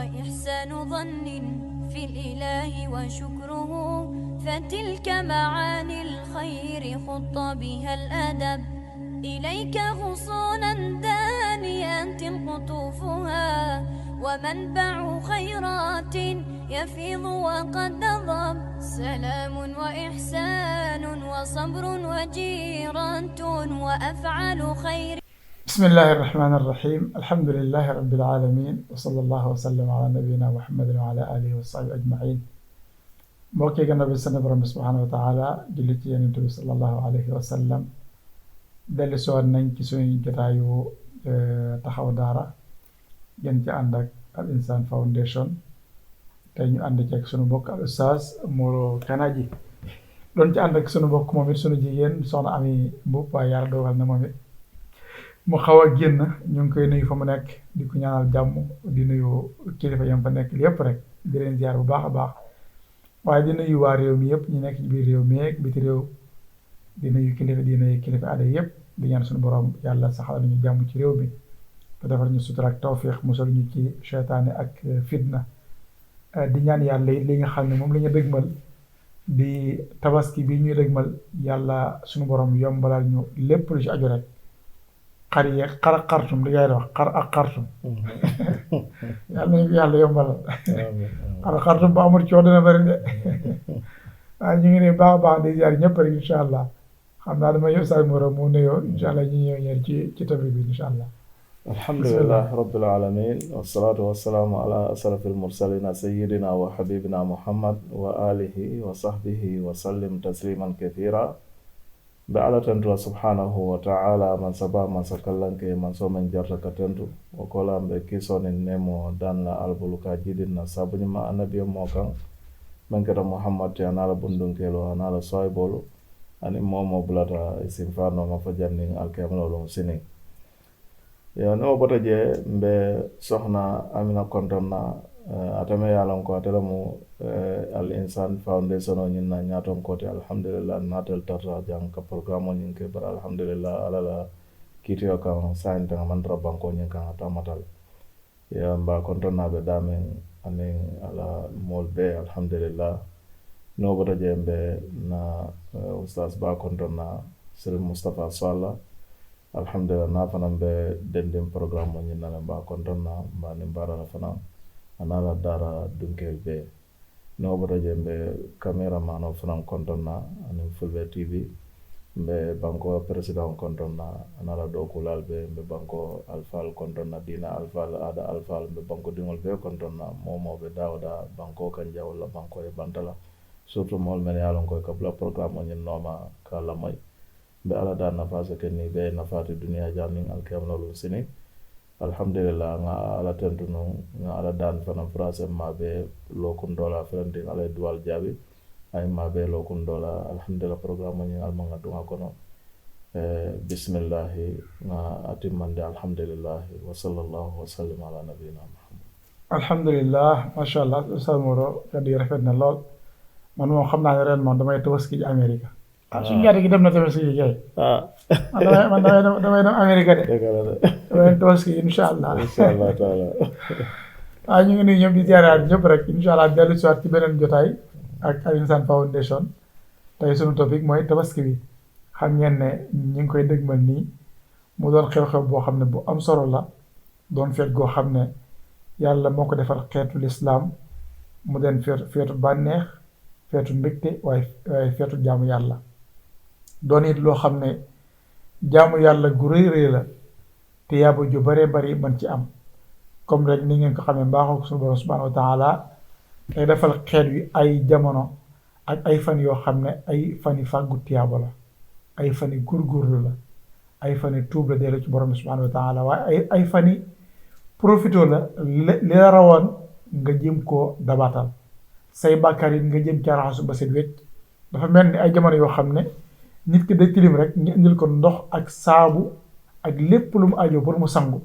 وإحسان ظن في الإله وشكره، فتلك معاني الخير خط بها الأدب. إليك غصونا دانيات قطوفها، ومنبع خيرات يفيض وقد نضب. سلام وإحسان وصبر وجيرة وأفعال خير. بسم الله الرحمن الرحيم. الحمد لله رب العالمين، وصلى الله وسلم على نبينا محمد وعلى آله وصحبه أجمعين. mbokki gannaaw bi sant borom bi subhaanahu wa taala julli ci yonent bi sallallahu alayhi wa sallam, dellu si waat nañ ci suñu jotaayu taxaw daara gën ci ànd ak Al Insaan Foundation. tey ñu ànd ci ak sunu mbokk al Oustaz Moro Kanaji, doon ci ànd ak sunu mbokk moom it sunu jigéen soxna Ami Mbuub, waaye yàlla dogal na moom it mu xaw a génn. ñu ngi koy nuyu fa mu nekk di ko ñaanal jàmm, di nuyu kilifa yam fa nekk lépp rek, di leen ziar bu baax a baax, waaye di nuyu waa réew mi yëpp ñu nekk ci biir réew mi ak biti réew, di nuyu kilifa aada yëpp, di ñaan suñu borom yàlla saxal nañu jàmm ci réew mi te defal ñu sutura ak tawfiix, musal ñu ci seytaane ak fitna. di ñaan yàlla li nga xam ne moom la ñu dëgmal di tabaski bi ñuy dëgmal, yàlla suñu borom yombalal ñu lépp lu ci aju rek. xar yeeg xar ak xartum li ngay wax xar ak xartum yàlla nañu ko yàlla yombalal. xar ak xartum ba amul coono dina bëri de. waaye ñu ngi ne baax a baax di ziar ñëpp rek incha allah. xam naa dama yow Oustaz Moro mu nuyoo incha allah ñu ñëw ñeer ci topic bi incha allah. alhamdulilah rabbil alamin, wasalaatu wasalaamu ala asrafil mursalina sayyidina wa habibina muhammad wa alihi wa sahbihi wa sallim tasliman kathira. be ala tentu subhanahu wa ta'ala man saba man sakallanke man so men jarta ka tentu o kola be kisonin nemo dan la albuluka jidin na sabuni ma annabi mo kan men kada muhammad ya nala bundun kelo nala soybolu ani momo bulata isinfano ma fajannin alkamalo sini ya no bota je be sohna Amina kontonna atame yalon ko atelamu Al Insaan Foundation o ñinna ñaton kote alhamdulillah natel tarta jang ka programme o ñinke bar alhamdulillah alala kitiyo kan sainte mandra banko ñin kan atamatal ya mba kontonna be damen anen ala molbe alhamdulillah no bota je be na Oustaz ba kontonna Serigne Moustapha Salla alhamdulillah na fanan be dendem programme o ñinna mba kontonna mba ni barala fanan anala dara dunkel be no bota jembe cameraman o fanan kontonna anin Fulbe TV mbe banko president kontonna anala do kulal be mbe banko alfal kontonna dina alfal ada alfal mbe banko dingol be kontonna momo be dawda banko kan jawla banko e bantala surtout mol men yalon ko kabla programme o nyin noma kala moy be ala da nafasa kenni be nafati dunya jamin alkamlo sini alhamdulillah nga ala tentu no nga ala dan fana frase ma be lokun dola frente ala dual jabi ay ma be lokun dola alhamdulillah programme ni almanga dunga kono bismillah nga atimande alhamdulillah wa sallallahu wa sallam ala nabiyina muhammad. alhamdulillah masha allah Oustaz Moro kadi rafet na lool. man moom xam naa ne ren moom damay tabaski ci Amérique. suñu ñaari gi dem na tabaski ji kay. man damay dem Amérique de. damay dem tabaski incha allah. taala. ñu ngi nuyu ñëpp di ziaraat ñëpp rek incha allah dellu si waat ci beneen jotaay ak Al Insaan Foundation. tey sunu topic mooy tabaski bi. xam ngeen ne ñu ngi koy dëgmal nii mu doon xew-xew boo xam ne bu am solo la, doon feet goo xam ne yàlla moo ko defal xeetu lislaam mu den feetu bànneex, feetu mbégte, waaye feetu jaamu yàlla. doon it loo xam ne jaamu yàlla gu rëy rëy la te yaaba ju baree bari man ci am, comme rek ni ngeen ko xamee mbaaxoo suñu borom subhanahu wa taala day defal xeet wi ay jamono ak ay fan yoo xam ne ay fani fàggu tiyaaba la, ay fani góorgóorlu la, ay fani tuub la dellu ci borom subhanahu wa taala, waaye ay fani profito la li la rawoon nga jëm koo dabaatal, say bàkkaar yi nga jëm ca raxasu ba set wecc. dafa mel ni ay jamono yoo xam ne nit ki day tilim rek ñu indil ko ndox ak saabu ak lépp lu mu aajo pour mu sangu,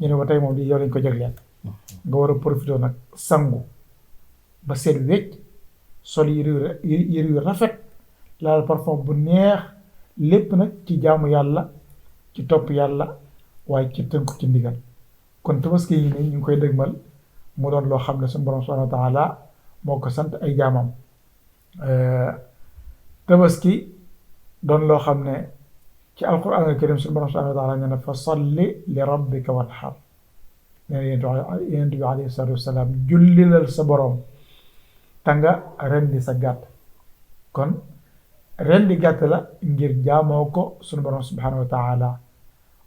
ñu ne ba tey moom di yow lañ ko jagleel. nga war a profité nag sangu ba set wecc, sol yëre yu rafet, laal parfum bu neex, lépp nag ci jaamu yàlla, ci topp yàlla, waaye ci tënku ci ndigal. kon tabaski yi ne ñu ngi koy dëgmal mu doon loo xam ne suñu borom subhanahu wa taala moo ko sant ay jaamam. tabaski doon loo xam ne ci alquran al karim suñu borom subhanahu wa taala nee na fa salli li rabbika wanhar, nee na yonent bi alayhi salaatu wasalaam jullilal sa borom te nga rendi sa gàtt. kon rendi gàtt la ngir jaamoo ko suñu borom subhanahu wa taala.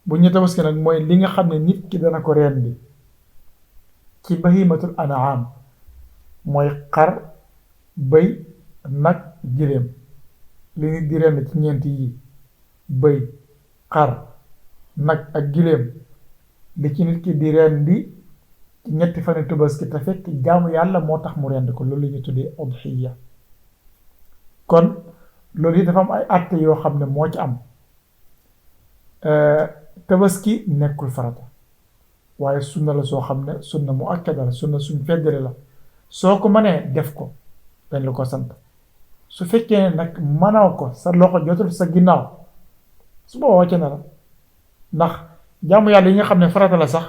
bu ñu tabaski nag mooy li nga xam ne nit ki dana ko rendi ci bahimatul an'am, mooy xar, bëy, nag, giléem. li nit di rendi ci ñeenti yi, bëy, xar, nag ak giléem, li ci nit ki di rendi ci ñetti fani tabaski te fekk jaamu yàlla moo tax mu rendi ko, loolu la ñu tuddee udhiya. kon loolu yi dafa am ay àtte yoo xam ne moo ci am. tabaski nekkul farata, waaye sunna la soo xam ne sunna mu akkada la, sunna suñ feddale la. soo ko mënee def ko dañ la ko sant. su fekkee ne nag mënoo ko, sa loxo jotul sa ginnaaw, su boobaa wàcce na la. ndax jaamu yàlla yi nga xam ne farata la sax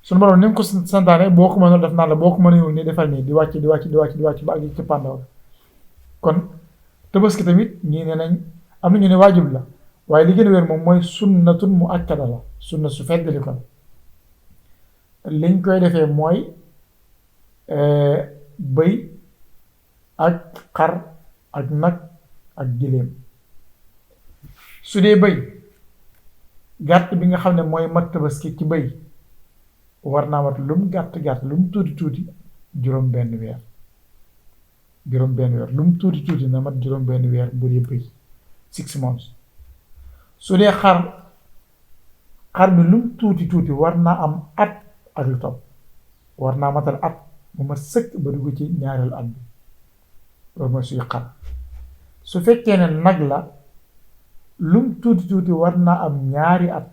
suñu borom ni nga ko santaane boo ko mënul def naan la boo ko mënul nii defal nii di wàcc ba àgg ci pàndaw. kon tabaski tamit ñii ne nañ am na ñu ne waajib la, waaye li gën a wér moom mooy sunnatun mu akkada la, sunna su feddali ko. liñ koy defee mooy bëy ak xar ak nag ak giléem. su dee bëy, gàtt bi nga xam ne mooy mat tabaski ci bëy war naa mat lum gàtt lum tuuti juróom benn weer. lum tuuti na mat juróom benn weer bu dee bëy, 6 months. su dee xar bi lum tuuti war naa am at ak lu topp, war naa matal at mu ma sëkk ba dugg ci ñaareelu at bi. loolu mooy suy xar. su fekkee ne nag la, lum tuuti war naa am ñaari at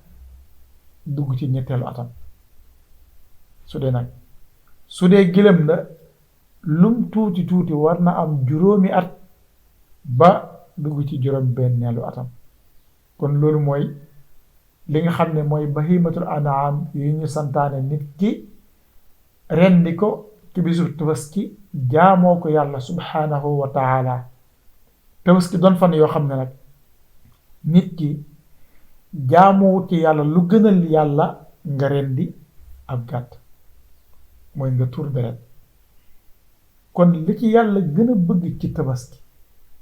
dugg ci ñetteelu atam su dee nag. su dee gëlëm la, lum tuuti war na am juróomi at ba dugg ci juróom benneelu atam. kon loolu mooy li nga xam ne mooy bahimatul an'am yi ñu santaane nit ki rendi ko ci bisu tabaski jaamoo ko yàlla subhanahu wa taala. tabaski doon fan yoo xam ne nag nit ki jaamoo ci yàlla lu gënal yàlla nga rendi ab gàtt, mooy nga tuur deret. kon li ci yàlla gën a bëgg ci tabaski,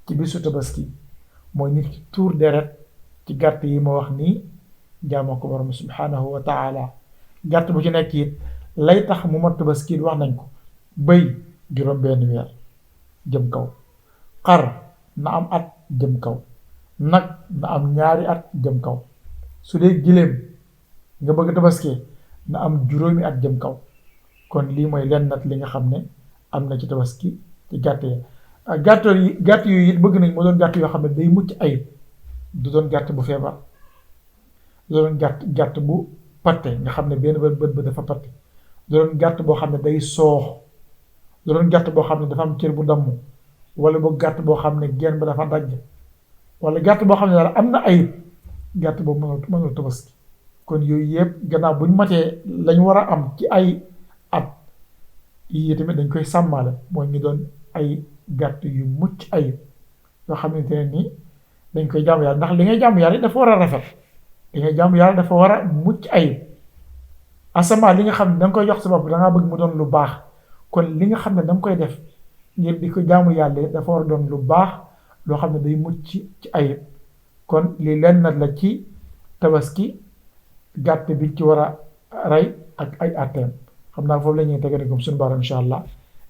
ci bisu tabaski, mooy nit ki tuur deret ci gàtt yi ma wax nii jaamoo ko borom subhanahu wa taala. gàtt bu ci nekk it lay tax mu mat tabaski wax nañ ko. bëy juróom benn weer jëm kaw, xar na am at jëm kaw, nag na am ñaari at jëm kaw. su dee giléem nga bëgg tabaski na am juróomi at jëm kaw. kon lii mooy lenn nat li nga xam ne am na ci tabaski ci gàtt yi. gàtt yooyu it bëgg nañ mu doon gàtt yoo xam ne day mucc ayib, du doon gàtt bu feebar, du doon gàtt bu patte nga xam ne benn bët ba dafa patte, du doon gàtt boo xam ne day soox, du doon gàtt boo xam ne dafa am cër bu damm, wala boog gàtt boo xam ne genn ba dafa dagg, wala gàtt boo xam ne daal am na ayib. gàtt boobu mënul tabaski. kon yooyu yëpp gannaaw buñ matee lañ war a am ci ay at yii tamit dañ koy sàmmaale, mooy ñu doon ay gàtt yu mucc ayib yoo xamante ne nii dañ koy jaamu yàlla. ndax li ngay jaamu yàlla dafa war a rafet, li ngay jaamu yàlla dafa war a mucc ayib. asamaan li nga xam ne da nga koy jox sa bopp da ngaa bëgg mu doon lu baax, kon li nga xam ne da nga koy def ngir di ko jaamu yàlla dafa war a doon lu baax loo xam ne day mucc ci ayib. kon lii lenn nat la ci tabaski, gàtt bi ci war a rey ak ay atteem. xam naa foofu la ñuy tegane comme suñu baaraam incha allah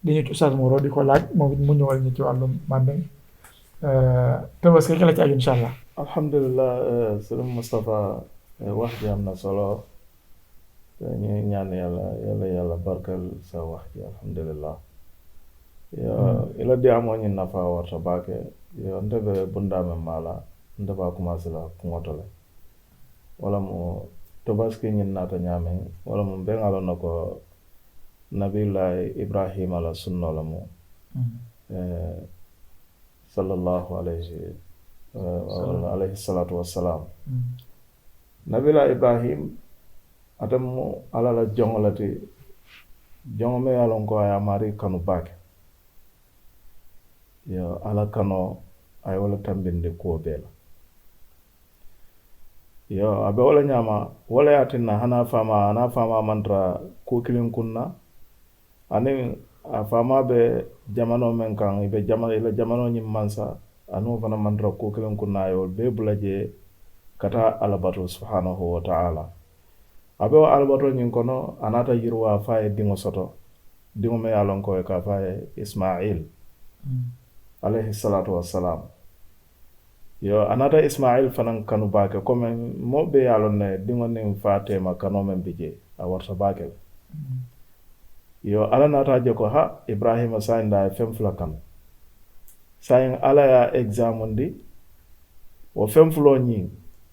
di ñu ci Oustaz Moro di ko laaj moom it mu ñëwal ñu ci wàllum mandeng tabaski ki la ci aju incha allah. alhamdulilah sëriñ Moustapha wax ji am na solo, ñuy ñaan yàlla barkal sa wax ji. alhamdulillah ila di amoo ñi nafa warta baake yo ndebe bundame mala ndeba commencé la kuŋotole wala mo tabaski ñin naata ñaame wala mo mbe ŋalo na ko nabillahi ibrahima la sunno la mo sallallahu alayhi salatu wassalam. nabillahi ibrahim atam mo ala la joŋolati jongo me yalon ko aya mari kanu bake yo ala kano ay wala tambinde ko bela yo abe wala nyama wala yatinna hana fama mantra ko kilin kunna ani a fama be jamano men kan be jamano nyim mansa anu fana mantra ko kilin kunna yo be bulaje kata alabatu subhanahu wa ta'ala abe wa albato nyin kono anata yirwa faye dingo soto dingo me yalon ko ka faye Ismail alayhi salatu wassalam yo anata Ismail fanan kanu bake comme mo be yalon ne dingo nim Fatima kanu men bije a warta bake yo ala nata je ko ha Ibrahima sainda fem fula kan sayin ala ya examundi wo fem fulo nyi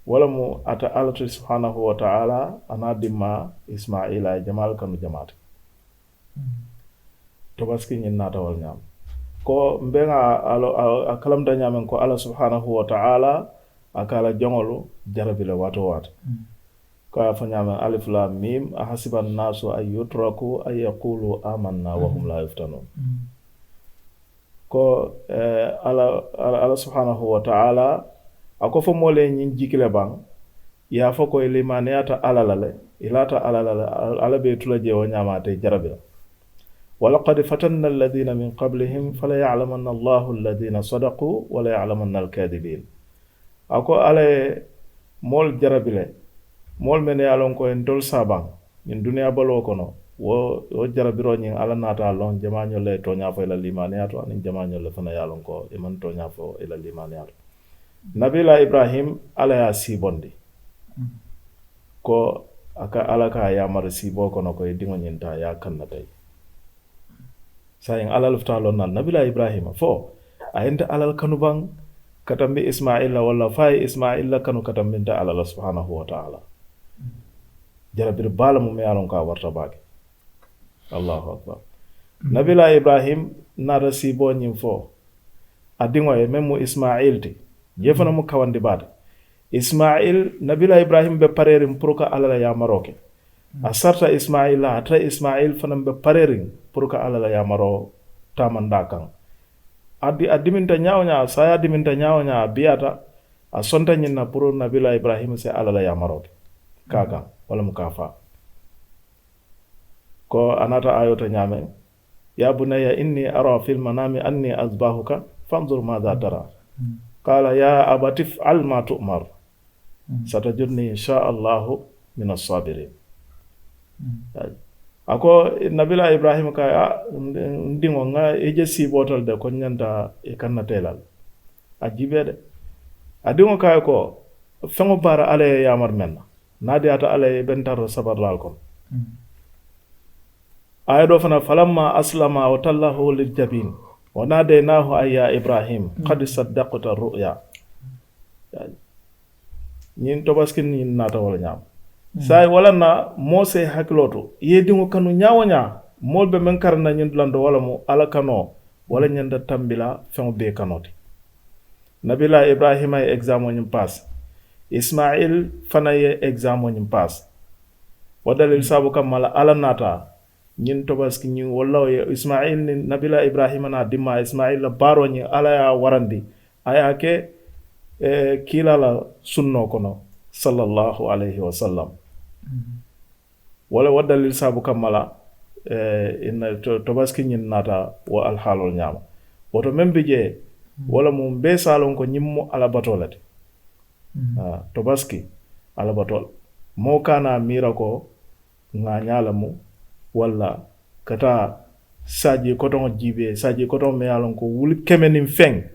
wala mu ata alatu subhanahu wa ta'ala anadima Ismaila jamal kanu jamaat to baski nyin nata wal nyam ko mbenga alo akalam da nyamen ko ala subhanahu wa ta'ala akala jongolu jarabile wato ko fa nyamen alif lam mim ahasiban nasu ay yutraku ay yaqulu amanna wa hum la yuftanun ko ala subhanahu wa ta'ala ako fo mole nyin jikile bang ya fo ko limaniyata alalale ilata alalale alabe tulaje o nyamate jarabe wala qad fatanna alladhina min qablihim fala ya'lamanna Allahu alladhina sadaqu wala ya'lamanna al-kadhibin ako ale mol jarabile mol men yalon ko en dol sabang min dunya balo kono wo jarabiro nyin ala nata lon jamaño le to nya fo ila limaniyato ani jamaño le fana yalon ko e man to nya fo ila limaniyato nabila Ibrahim ala ya sibondi ko aka ala ka ya mar sibo kono ko dingo nyinta ya kanna tay sayin ala luftalo nan nabila Ibrahim fo ayenta alal kanubang katambi Ismaila wala fay Ismaila kanu katambinta ala subhanahu wa ta'ala jarabir bala mu yalon ka warta bake Allahu akbar nabila Ibrahim nara sibo nyim fo adingo e memu Ismail ti jefana mu kawandi bade Ismail nabila Ibrahim be parerim pour ka alala ya maroke asarta Ismail ata Ismail fanam be parerim pour ka alala ya maro tamanda kan adiminta nyaawnya saya diminta nyaawnya biata asonta nyina pour nabila Ibrahim se alala ya maroke kaka wala mukafa ko anata ayota nyame ya bunayya inni ara fil manami anni azbahuka fanzur madha tara qala ya abatif al ma tu'mar satajudni insha'allahu min as-sabirin ako nabila Ibrahim ka ndingo nga eje sibotol de ko nyanta e kanna telal ajibe de adingo kay ko fengo bara ale yamar menna nadi ata ale bentar sabar lal ko ayado fana falamma aslama wa tallahu lil jabin wa nadaynahu ayya Ibrahim qad saddaqta ru'ya nyin tobaskin nyin nata wala nyam say wala na mose hakloto yedingo kanu nyawanya molbe men karna nyin lando wala mo ala kano wala nyanda tambila fengo be kanoti nabila Ibrahim ay examo nyim pass Ismail fana ye examo nyim pass wadalil sabu kamala ala nata nyin tobaski nyin wala Ismail ni nabila Ibrahim na dimma Ismail la baro nyi ala ya warandi ayake kila la sunno kono sallallahu alayhi wa sallam wala wadalil sabu kamala inna tobaski nyin nata wa alhalol nyama woto membe je wala mum be salon ko nyimmo ala batolate tobaski ala batol mo kana mira ko nga nyala mu wala kata saji koton jibe saji koton me alon ko wul kemenim feng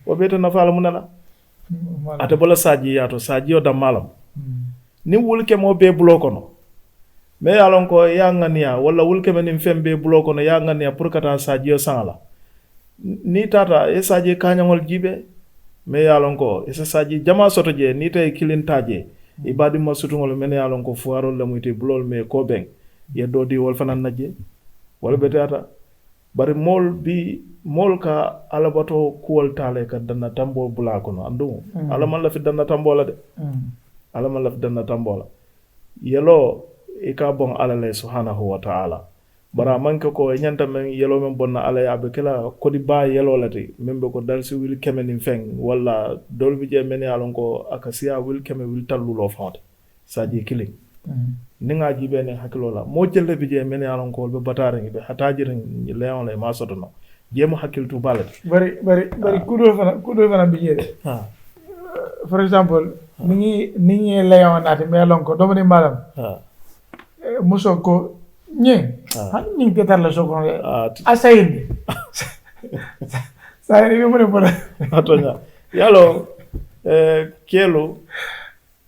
o beta na fala munala ate bola saji yato saji o da malam ni wul kemo be blokono me alon ko yangania wala wul kemenim feng be blokono yangania pour kata saji o sangala ni tata e saji kanyangol jibe me alon ko e saji jama soto je ni tay kilintaje ibadi masutungol men alon ko fuarol la muyti blol me ko beng yeddo di wol fanan najje wala betata bari mol ka alabato kuwol tale ka danna tambo bula kono andu ala man la fi danna tambola de ala man la fi danna tambola yelo e ka bon ala le subhanahu wa ta'ala bara manke ko nyanta men yelo men bonna ala ya be kala ko di ba yelo lati membe ko dal si wil kemen ni feng wala dol bi je men yalon ko akasiya wil kemen wil tallulo fawte saji killing ni nga jibe ne hakilo la mo jelle bi je men yalon ko be batare ngi be hatajiren leon le ma sotono jemu hakiltu balati bari kudo fana bi jede for example ni leon ati me yalon ko do ni malam muso ko han ñing tetar la soko asayindi sayni bi mu ne pole atonya yalo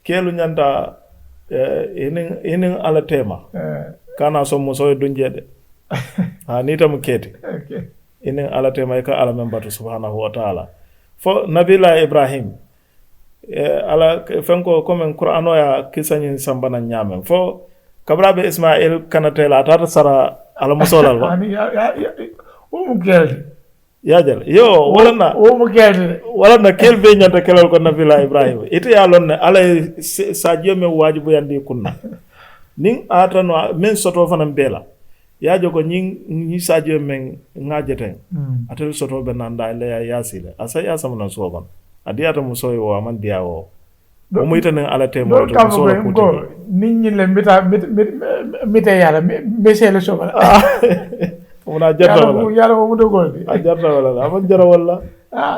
kelu nyanta inin ala tema kana so muso dunjede ni tam keti inin ala tema ka ala men batu subhanahu wa ta'ala fo nabila ibrahim ala fenko comme qur'ano ya kisanyin sambana nyamen fo kabrabe ismail kanatela tata sara ala musolal wa o mu geldi yajal yo wala na kelbe nyanta kelal ko nabila ibrahim ite ya lon ala sadio me wajibu yandi kunna nin atano men soto fanam bela yajo ko ñi sadio men ngajeten atel soto be nanda le yasile asa yasam na soban adiyata musoy wo man diawo o mu itane ala temo to so ko nit ñi le mita yalla mesele soban una jarra wala yalla mo dogol di a jarra wala am jarra wala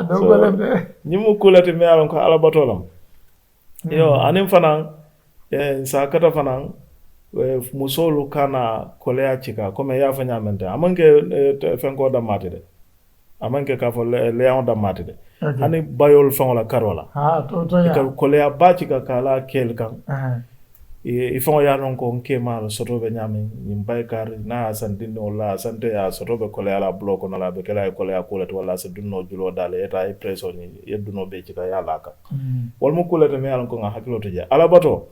dogol de ñi mu kulati me alon ko ala batolam yo anim fanan sa kata fanan musolu kana kolea chika comme ya fanya mente amanke fenko da mate de amanke ka fo leon da mate de ani bayol fongola karola to ya kolea ba chika kala kel kan i fongo ya non ko nke mal sotobe nyame nyim baykar na sandino la sante ya sotobe kolea la bloko na la be kala kolea kulet wala se dunno julo dale eta e preso ni yedduno be chika ya laka wal mo kulete me alon ko nga hakilo to je alabato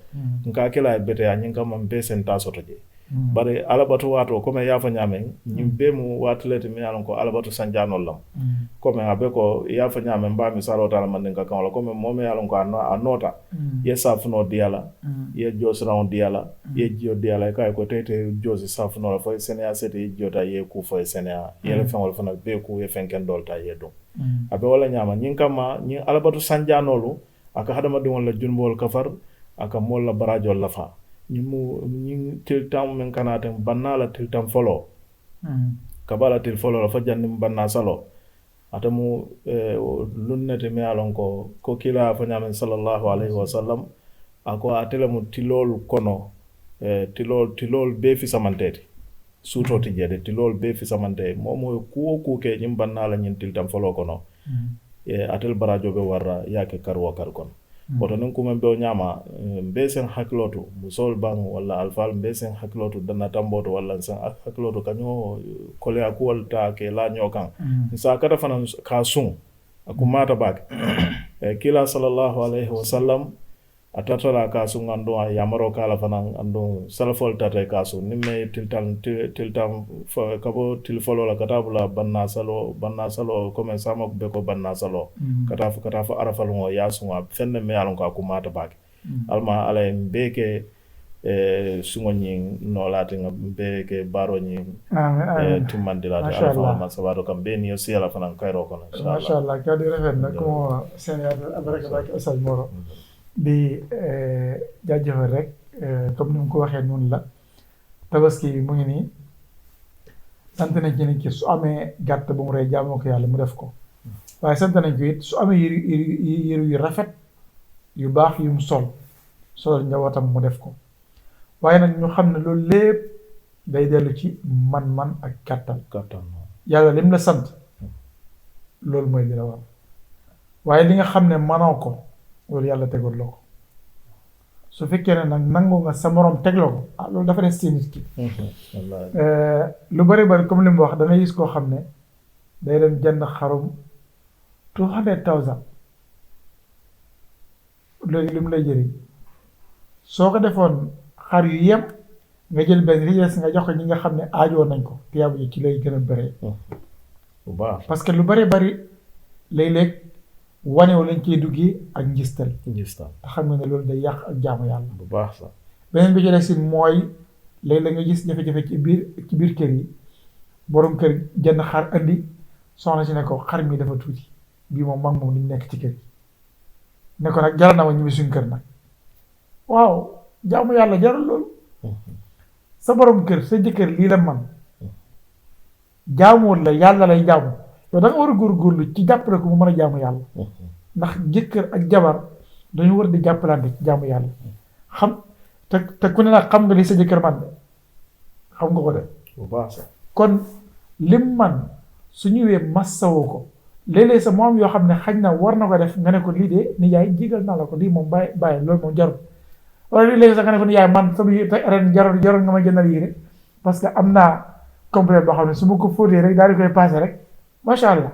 nka kala bete ya nyinga mam be sen ta soto je bare alabato wato comme ya fa nyame nyim be mu watlete me alon ko alabato sanjano lam comme abe ko ya fa nyame mba mi salo tala man nga kan wala comme mo me alon ko anota ye safuno diala ye josraon diala ye jio diala kay ko tete josi safuno la fo senia sete jota ye ku fo senia ye le fengol fana be ku ye fenken dolta ye do abe wala nyama nyinkama nyi alabato sanjanolu aka hadama di wala junbol kafar aka molla barajo la fa ñi tiltam men kanata banala tiltam folo kabala til folo la fa janni banna salo atamu lunnete me alon ko kila fa nyamen sallallahu alaihi wasallam ako atelamu tilol kono tilol be fi samantete suto ti jede tilol be fi samante momo ku ke ñim banala ñin tiltam folo kono atel barajo be warra yake karwo kar kono boto nin kuma be nyama be sen hakloto musol bang wala alfal be sen hakloto dana tamboto wala sen hakloto kanyo kole akwalta ke la nyokan sa kata fanan ka sun akumata bak kila sallallahu alaihi wasallam atatala ka sun ando yamaro kala fanan ando salafol tata ka sun nimme tiltam kabo tilfolo la katabula banna salo comme sama be ko banna salo katafu arafalungo yasunga fenne me alon ka kumata bake alma ala mbeke sungonyi no lati mbeke baronyi tumandila ta alfa ma sabado kam be ni yosi ala fanan kayro kono inshallah kadi refen na ko sene abaraka bake asal moro di jaajëfal rek comme ni mu ko waxee noonu la tabaski bi mu ngi nii sant nañ ci nit ki su amee gàtt bu mu rey jaamoo ko yàlla mu def ko waaye sant nañ ko it su amee yëru yu rafet yu baax yu mu solal njabootam mu def ko waaye nag ñu xam ne loolu lépp day dellu ci man-man ak kàttan yàlla lim la sant loolu mooy li la war waaye li nga xam ne manoo ko loolu yàlla tegul la ko su fekkee ne nag nangu nga sa morom teg la ko loolu dafa des ci nit ki lu bari comme li mu wax da ngay gis koo xam ne day dem jënd xarum 200,000 léegi li mu lay jëriñ soo ko defoon xar yu yem nga jël benn li des nga jox ko ñi nga xam ne aajoo nañ ko tiyaabu ji ci lay gën a bëree bu baax parce que lu bari léeg-léeg wanew lañ ciy duggee ak njistal te xam nga ne loolu day yàq ak jaamu yàlla bu baax sax beneen bi ci des it mooy léeg la nga gis jafe-jafe ci biir kër yi borom kër jënd xar andi soxna si ne ko xar mi dafa tuuti bii moom mag moom duñ nekk ci kër gi ne ko nag jaral na ma ñibbi suñ kër nag waaw jaamu yàlla jaral loolu sa borom kër sa jëkkër lii la man jaamuwul la yàlla lay jaamu yow da nga war a góorgóorlu ci jàppale ko mu mën a jaamu yàlla ndax jëkkër ak jabar dañu war di jàppalante ci jaamu yàlla xam te ku ne nag xam nga li sa jëkkër man de xam nga ko de bu baax sax kon lim man su ñëwee massawoo ko léeg-léeg sa moom yoo xam ne xaj na war na ko def nga ne ko lii de ni yaay jigal naa la ko lii moom bàyyi loolu moom jarul wala léegi sax nga ne ko ni yaay man sama ren jarul nga ma jëndal yére parce que am naa complet boo xam ne su ma ko fóotee rek daal di koy passé rek macha allah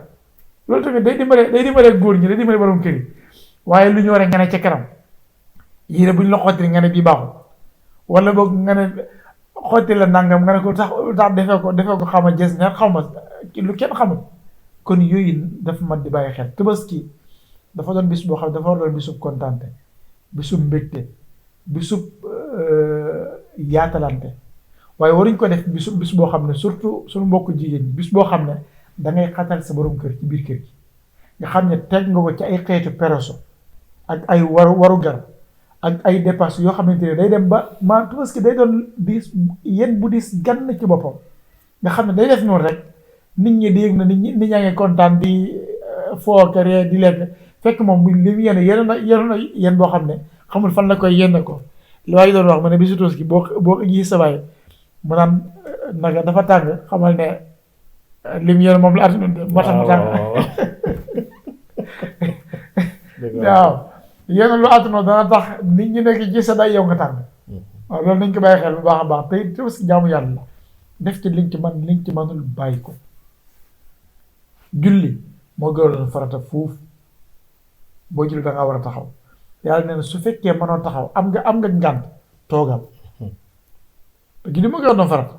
loolu tamit day dimbale góor ñi day dimbale borom kër yi waaye lu ñu war a nga ne ca kanam yére bu ñu la xotti nga ne bii baaxul wala boog nga ne xotti la nangam nga ne ko tax defee ko xaw ma gës ne xaw ma lu kenn xamul kon yooyu dafa mat di bàyyi xel Tabaski dafa doon bis boo xam ne dafa war doon bisub kontaante bisub mbégte bisub yaatalante waaye waruñ ko def bis boo xam ne surtout suñu mbokk jigéen ñi bis boo xam ne da ngay xatal sa borom kër ci biir kër gi nga xam ne teg nga ko ci ay xeetu peroso ak ay waru gar ak ay dépenses yoo xamante ne day dem ba Tabaski day doon diis yéen bu diis gann ci boppam nga xam ne day def noonu rek nit ñi di yëg na nit ñaa ngi kontaan di foo kër di lekk fekk moom li mu yéen boo xam ne xamul fan la koy yenn ko li waaye doon wax ma ne bisu Tabaski boo gis sa baay mu naan naka dafa tàng xamal ne li mu yéen moom la àdduna moo tax mu tàng waaw yéen lu àdduna dana tax nit ñi nekk ci sa day yow nga tàng waaw loolu nañ ko bàyyi xel bu baax a baax tey Tabaski jaamu yàlla la def ci liñ ci mënul bàyyi ko julli moo gënoon farata fuuf boo julli da ngaa war a taxaw yàlla nee na su fekkee mënoo taxaw am nga ngànt toogal julli moo gënoon farata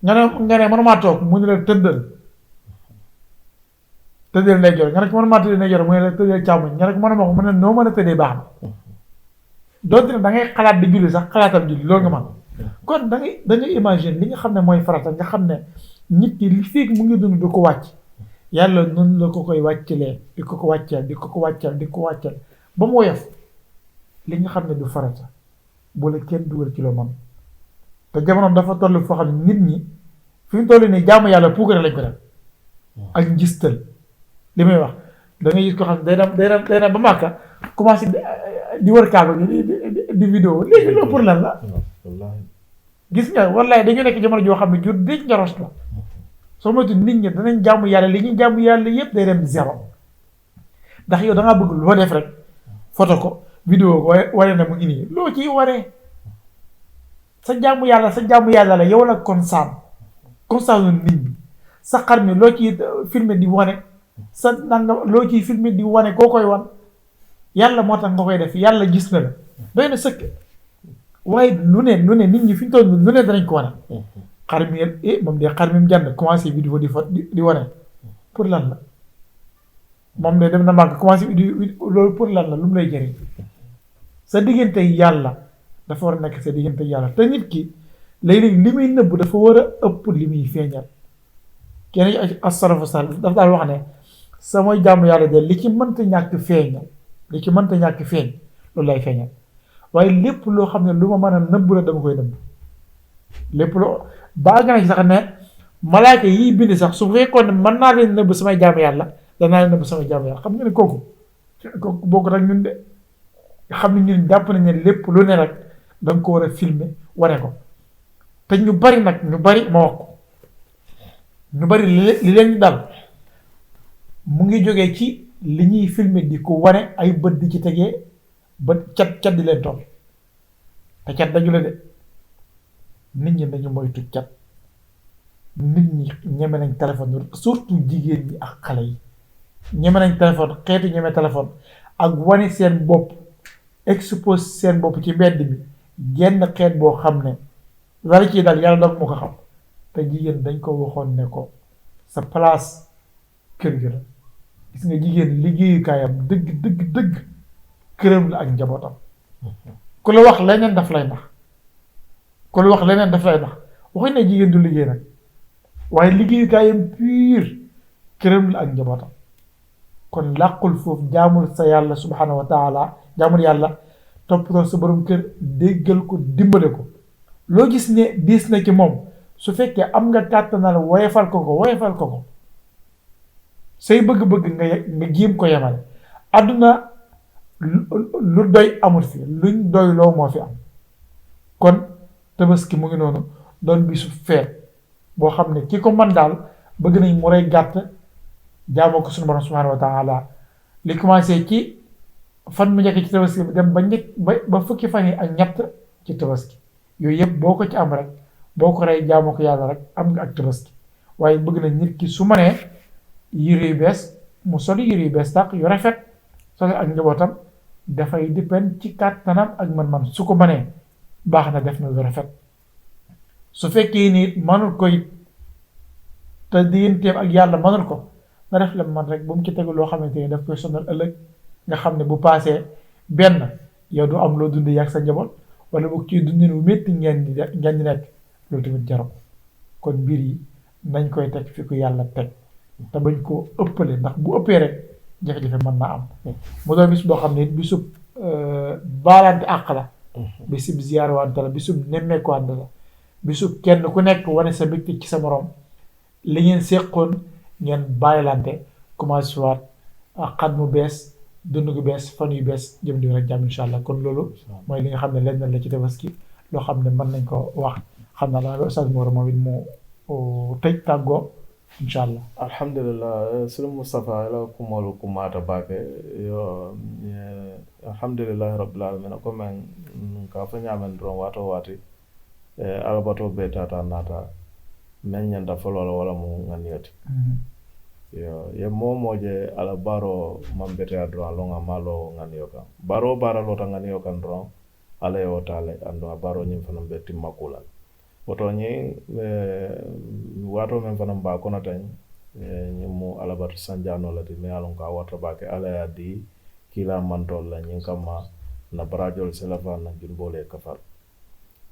nga ne mënumaa toog mu ne la tëddal ndeyjoor nga ne ko mënumaa tëddee ndeyjoor mu ne la tëddal càmmoñ nga ne ko mënuma ko mu ne noo mën a tëddee baax na doonte ne da ngay xalaat di julli sax xalaatam julli loolu nga man kon da ngay imagine li nga xam ne mooy farata nga xam ne nit ki li fekk mu ngi dund du ko wàcc yàlla noonu la ko koy wàccalee di ko wàccal ba mu woyof li nga xam ne du farata bu la kenn dugal ci loo man te jamono dafa toll foo xam ne nit ñi fi mu toll nii jaamu yàlla puukare lañ ko def ak njistal li may wax da ngay gis ko xam ne day dem ba Màkka commencé di wër kaaba di vidéo léegi loolu pour lan la gis nga wallaay dañu nekk jamono joo xam ne jur déj njaros la soo moytu nit ñi danañ jàmm yàlla li ñuy jàmm yàlla yépp day dem zéro ndax yow da ngaa bëgg loo def rek photo ko vidéo ko waree na mu ngi nii loo ciy waree sa jàmm yàlla la yow la constant nit ñi sa xar mi loo ciy filmer di wane sa nanga loo ciy filmer di wane koo koy wan yàlla moo tax nga koy def yàlla gis na la doy na sëkk waaye lu ne nit ñi fi ñu toll lu ne danañ ko wane xar mi moom de xar mi mu jànd commencé vidéo di wane pour lan la moom de dem na màgg commencé loolu pour lan la lu mu lay jëriñ sa diggante yàlla dafa war a nekk sa diggante yàlla te nit ki léeg-léeg li muy nëbb dafa war a ëpp li muy feeñal kenn as-salafu saalih dafa daal wax ne samay jàmm yàlla de li ci mënta ñàkk feeñ loolu lay feeñal waaye lépp loo xam ne lu ma mën a nëbb la dama koy nëbb lépp loo baa nga ne sax ne malaaka yiy bind sax su fekkoon ne mën naa leen nëbb samay jaamu yàlla danaa leen nëbb samay jaamu yàlla xam nga ne kooku bokk rek ñun de xam ne ñun jàpp nañ ne lépp lu ne rek da nga ko war a filmer wane ko te ñu bari ma wax ko ñu bari li leen dal mu ngi jógee ci li ñuy filmer di ko wane ay bët di ci tegee ba cat di leen toll te cat daju la de nit ñi dañu moytu cat nit ñi ñeme nañ téléphone surtout jigéen ñi ak xale yi ñeme nañ téléphone xeetu ñeme téléphone ak wane seen bopp expose seen bopp ci mbedd mi genn xeet boo xam ne wala ci daal yàlla doog moo ko xam te jigéen dañ ko waxoon ne ko sa place kër gi la gis nga jigéen liggéeyukaayam kon wax leneen daf lay nax waxuñ ne jigéen du liggéey nag waaye liggéeyukaayam pur këram la ak njabootam kon làqul foofu jaamul sa yàlla subhanahu wa taala jaamul yàlla toppatoo sa borom kër déggal ko dimbale ko loo gis ne diis na ci moom su fekkee am nga kàttanal woyefal ko say bëgg-bëgg nga jéem ko yemale àdduna lu doy amul fi luñ doy loo moo fi am kon tabaski mu ngi noonu doon bisu feet boo xam ne ki ko man daal bëgg nañ mu rey gàtt jaamoo ko suñu borom subhanahu wa taala li commencé ci fan mu njëkk ci tabaski bi dem ba fukki fan yi ak ñett ci tabaski yooyu yëpp boo ko ci am rek boo ko rey jaamoo ko yàlla rek am nga ak tabaski waaye bëgg nañ nit ki su manee yére yu bees mu sol yére yu bees tàq yu rafet sol ak njabootam dafay dépend ci kàttanam ak man-man su ko manee baax na def na lu rafet su fekkee ni manul ko it te digganteem ak yàlla manul ko na def la man rek bu mu ci tegu loo xamante ni daf koy sonal ëllëg nga xam ne bu paasee benn yow du am loo dund yàgg sa njaboot wala bu ciy dundin wu métti ngeen di nekk loolu tamit jarul kon mbir yi nañ koy teg fi ko yàlla teg te bañ koo ëppale ndax bu ëppee rek jafe-jafe mën naa am mu doon bis boo xam ne bisub baalante àq la bisub ziyaar wante la bisub nemmeeku wante la bisub kenn ku nekk wane sa mbégte ci sa morom li ngeen séqoon ngeen bàyyilante commencé waat xat mu bees dund gu bees fan yu bees jëm di rek jàmm incha allah kon loolu mooy li nga xam ne lenn la ci tabaski loo xam ne mën nañ ko wax xam naa la Oustaz Mor moom it mu tëj tàggoo incha allah. alhamdulillah sunu Moustapha ila kumolu kumata bake yo alhamdulillahi rabbil alamin ko men ka fa nyamen dron wato wati alabato be tata nata men nyanda folo wala mu nganiyoti yo ye momoje ala baro mambete dron longa malo nganiyo kan baro bara lota nganiyo kan dron ala yo tale ando baro nyim fanam be timakula woto ñi wato men fanam ba kono tan ñimu alabatu sanjano la di me alon ka wata ba ke ala ya di kila mantol la ñin kama na barajol selafa na jumbole kafal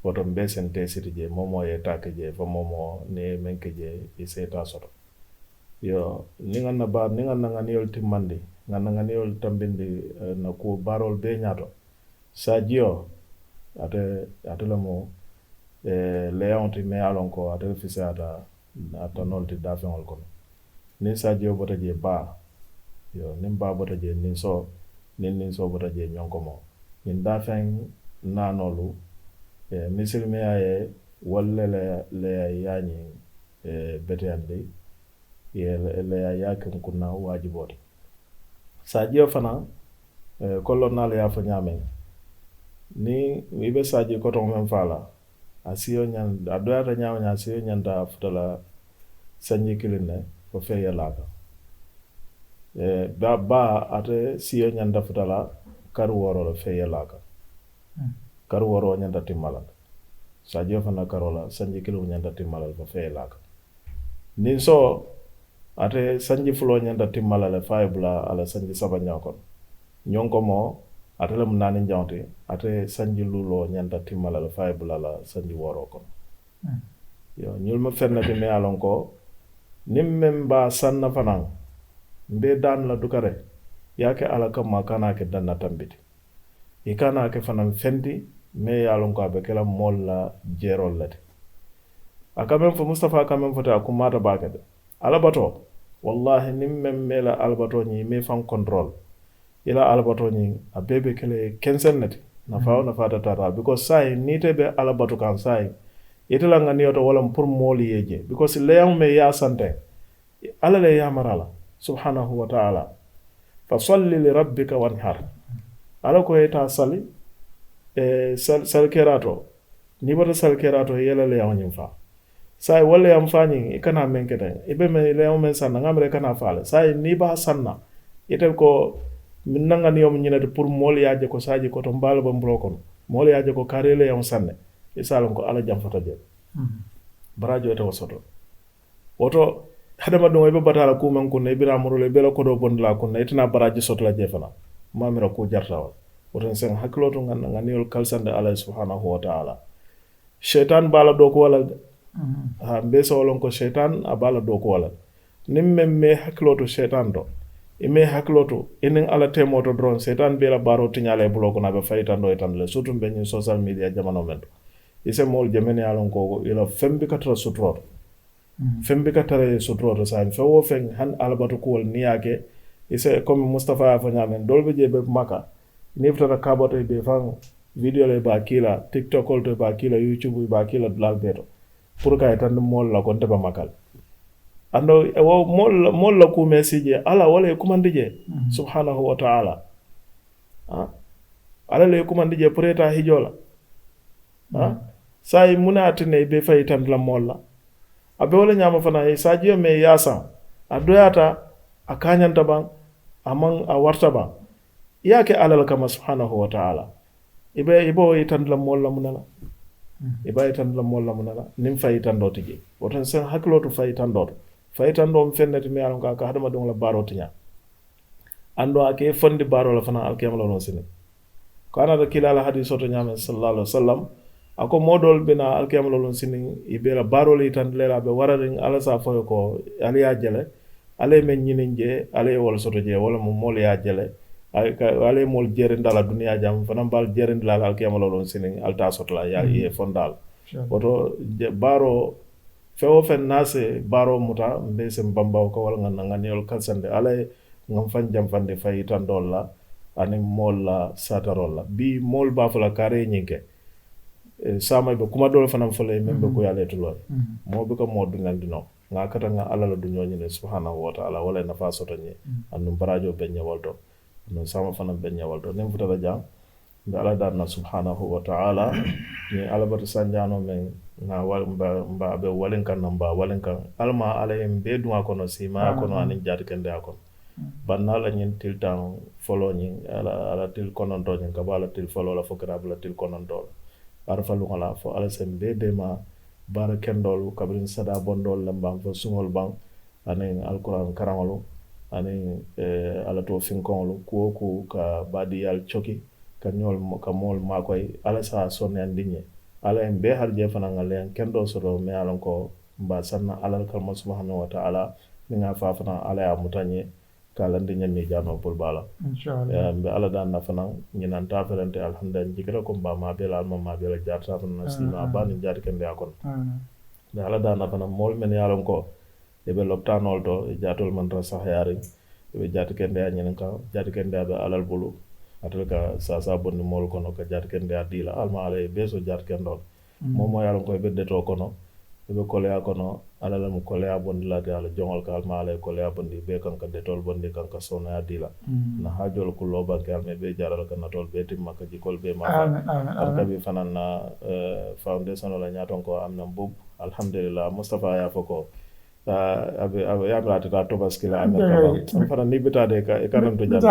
woto mbe sente siti je momo ye take je fa momo ne menke je e seta soto yo ni nganna ba ni nganna ngani yol timmandi nganna ngani yol tambindi na ko barol be ñato sajio ate la mo leonti me alon ko ate fisa ata nolti dafeŋol kono nin sajio bota je ba yo nin ba bota je nin so bota je ñonkomo nin dafeŋ nanolu misilmeya ye walle le yañi beteyandi ye le ya ken kunna wajibote sajio fana kollo nal ya fa ñamen ni ibe saji koton men fala asiyo nyan adoyata nyawnya asiyo nyanda futala sanji kilinne ko feye laka ba ate siyo nyanda futala karu woro la feye laka karu woro nyanda timala sajo fana karola sanji kilu nyanda timala ko feye laka nin so ate sanji fulo nyanda timala le faibla ala sanji saba nyakon nyonko mo ate le munani njawnte ate sanji lulo nyanda timala la faibla la sanji woro kon yo ñul ma fennati me alon ko nim memba sanna fanan mbe dan la dukare yake ala kama kana ke danna tambiti e kana ke fanan fendi me alon ko be kala mol la jerol lati aka men fo Mustafa aka men fota ku mata bakade ala bato wallahi nim mela albato ni me fan control ila albato ni a bebe kele kensen nati na faaw na fata tata because sai nite be albato kan sai itala ngani yoto wala pour moli yeje because leyam me ya sante ala le ya marala subhanahu wa ta'ala fa salli li rabbika wanhar ala ko eta sali sal kerato ni bata sal kerato yela le yam nyimfa sai wala yam fani ikana menkete ibe me le yam men sanna ngamre kana faale sai ni ba sanna itel ko min nangani yom nyinati pour moli yaje ko saji ko to mbalo ba mbrokon moli yaje ko karele yam sanne isalon ko ala jam fata je barajo eta wasoto woto hadama do e batala ku man kun e bira murule bela ko do bondla kun itina baraji soto la jefana mamira ko jartawa woto sen hakloto ngani yol kalsande ala subhanahu wa ta'ala shaitan bala do ko wala ha mbe so lon ko shaitan a bala do ko wala nim me hakloto shaitan do ime hakloto enen ala temoto drone shaitan be la baro tinyale bloko na be faytan do tan le surtout be ni social media jamano men ise mol jemene alon ko ila fembi katra sutro fembi katra sutro sa fe wo fen han albatu ko niyake ise comme Mustafa fa nyamen dolbe je be maka ni ftata kaboto be fan video le ba kila TikTok to ba kila YouTube ba kila blog beto pour ka tan mol la ko teba makal ando wo mol la ku message ala wala kumandije subhanahu wa ta'ala ala le kumandije pour eta hijola sai munatine be fay tan la mol la abe wala nyama fana e sajiyo me yasa adoyata akanyanta ban amang a warta ba yake alal kama subhanahu wa ta'ala ibo itan la molla munala iba itan la molla munala nim fayitan do tigi woton sen hakloto fayitan do fennati mi alon ka hadama don la baro tinya ando ake fondi baro la fana alkiyama la sini kana da kilala hadiso to nyame sallallahu alaihi wasallam ako modol bina alkiyama la sini ibela baro le tan lela be wararin ala sa foyo ko aliya jele ale men nyininje ale wol soto je wala mo mol ya jele ale mol jerindala duniya jam fanam bal jerindala alkiyama lolon sinin alta sotla ya e fondal woto baro fewo fen nase baro muta be sem bambaw ko wala ngan yol kalsande ale ngam fan jam fande fayitan dolla ani mol la satarolla bi mol ba fala kare nyinke sama be kuma dol fanam fole membe ko yale tulo mo be ko modu ngandino nga kata nga alala du ñoñine subhanahu wa ta'ala wala na fa soto ñi andum barajo be ñawalto no sama fana be ñawalto nem futata jam be ala darna subhanahu wa ta'ala ni alabatu sanjano men nga wal mba be walen kan namba walen kan alma ala em be duma kono sima kono anin jaati kende akon banna la ñin til tan folo ñi ala til konon to ñi ka bala til folo la fokra bala til konon to arfa lu ngala fo ala sem be de ma bara kendol kabrin sada bondol lambang fo sungol bang anen alquran karangolo anen ala to finkolo ku ka badi al choki ka nyol ka mol makoy ala sa sonne andinye ala en be har je fana ngale kendo soro me alon ko mba sanna ala kalma subhanahu wa ta'ala ninga fa fana ala ya mutanye kala ndinya mi jano pul bala inshallah be ala dan na fana nyinan ta ferante alhamdulillah jikra ko mba ma be la ma be la jarta fana sima bani jar kende akon be ala dan na fana mol men yalon ko e be loptanol to e jatol man ra sahayari e be jat kende nyen ka jat kende be alal bulu atal ka sa bonni mol kono ka jat kende adila alma ala be so jat kendo momo yalon ko e be deto kono be kolea kono alala mu kolea bondi la ala jongol ka alma ala kolea bondi be kan ka detol bondi kan ka sona adila na hajol ku loba ke alme be jaral ka natol be timma ka jikol be ma arka bi fanan na foundation la nyaton ko amna bub alhamdulillah Mustafa ya foko abe ya brata ta to baskila amerika fana ni bita de ka kanam to jam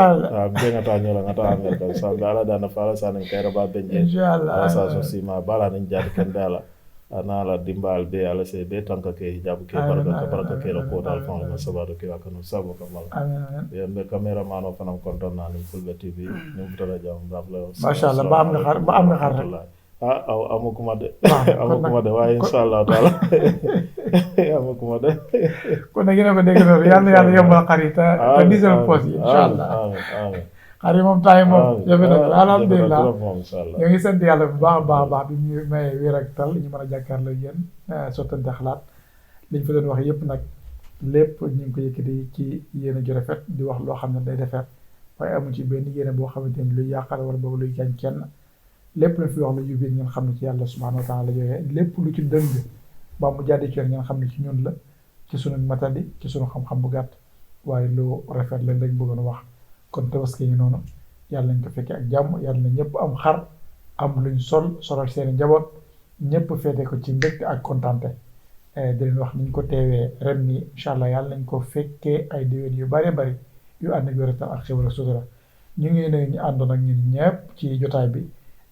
be ngata nyola ngata amerika sa ala dana fala sanen kayra ba benje inshallah sa so sima bala nin jad kendala ana la dimbal be ala se be tanka ke hijab ke baraka ke ro ko dal fon ma sabado ke akano sabo kamal amen ya be camera mano fanam konton na ni fulbe tv ni mutara jam rabla mashallah ba am nga xar amukuma de wa inshallah taala amukuma de ko na gina ko deg do yalla yombal xarita te diesel posi inshallah amen xari moom tay moom yobe nag alhamdulillah ñoo ngi sant yàlla bu baax bi ñu may wér ak tal ñu mën a jàkkaarloo yéen sottante xalaat liñ fa doon wax yëpp nag lépp ñu ngi ko yëkkati ci yéene ju rafet di wax loo xam ne day defar waaye amu ci benn yéene boo xamante ni luy yàqal wala boobu luy gaañ kenn lépp lu fi wax lu jubee ngeen xam ne ci yàlla subhanahu wa taala la jógee lépp lu ci dëng ba mu jàddi ci ngeen xam ne ci ñun la ci sunu matadi ci sunu xam-xam bu gàtt waaye lu rafet la lañ bëggoon wax kon tabaski ngi noonu yàlla nañ ko fekkee ak jàmm yàlla na ñëpp am xar am luñ solal seeni njaboot ñëpp feete ko ci mbégte ak kontante di leen wax niñ ko teewee ren ni incha allah yàlla nañ ko fekkee ay déwén yu bari bari yu ànd ak wératal ak xéwal ak sutura ñu ngi nuyu ñu àndoon ak ñun ñëpp ci jotaay bi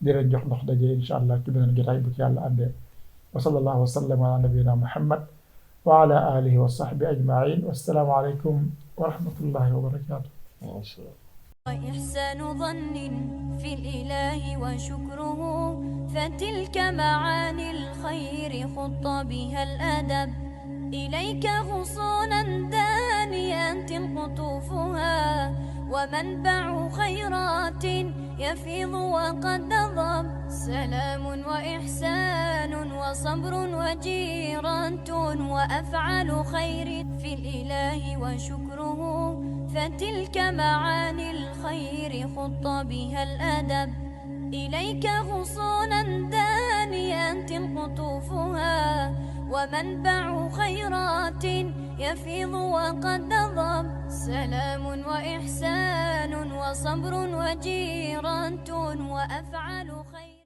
di leen jox ndox daje incha allah ci beneen jotaay bu ci yàlla àndee wa sallallahu wa sallam ala nabiyina muhammad wa ala alihi wa sahbi ajmain wassalaamu aleykum wa rahmatullahi wa barakatuh. Mashallah. وإحسان ظن في الإله وشكره، فتلك معاني الخير خط بها الأدب. إليك غصونا دانيات قطوفها، ومنبع خيرات يفيض وقد نضب. سلام وإحسان وصبر وجيرة وأفعال خير في الإله وشكره، فتلك معاني الخير خط بها الأدب. إليك غصونا دانيات قطوفها، ومنبع خيرات يفيض وقد نضب. سلام وإحسان وصبر وجيرة وأفعال خير.